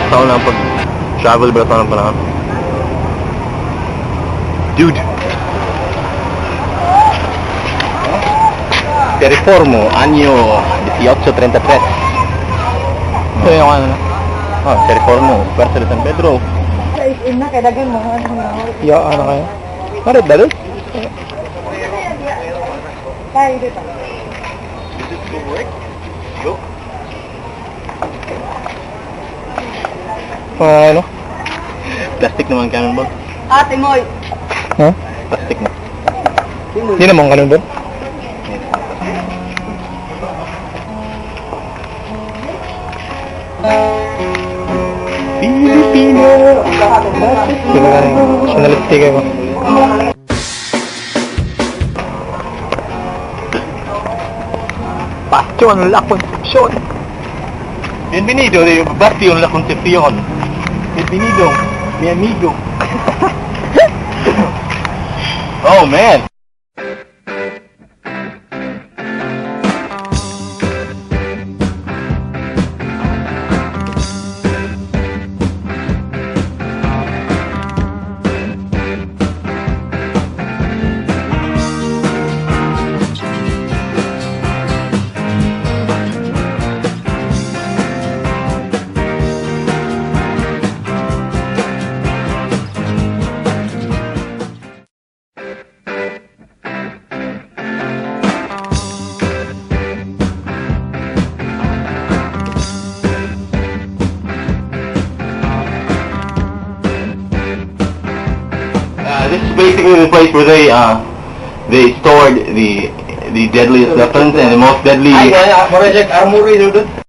Sa unang pag travel ba sa unang panahon? Dude. Se reformó año 1833. So yung ano na. Ah, se reformó Puerto de San Pedro. Sa na, kay dagan mo. Ano Yo, ano kayo? Marit ba doon? Tayo dito. Does it still work? Go. Mga ano? Plastic naman cannonball. Ate Moy. Ha? Plastic na. Hindi naman cannonball. Filipino. Sino ka na yun? Nationality kayo ba? Bastion La Concepcion. Bienvenido de Bastion La Concepcion. Bienvenido, mi amigo. Oh man. This is basically the place where they stored the deadliest weapons and the most deadly Ay, armory, dude.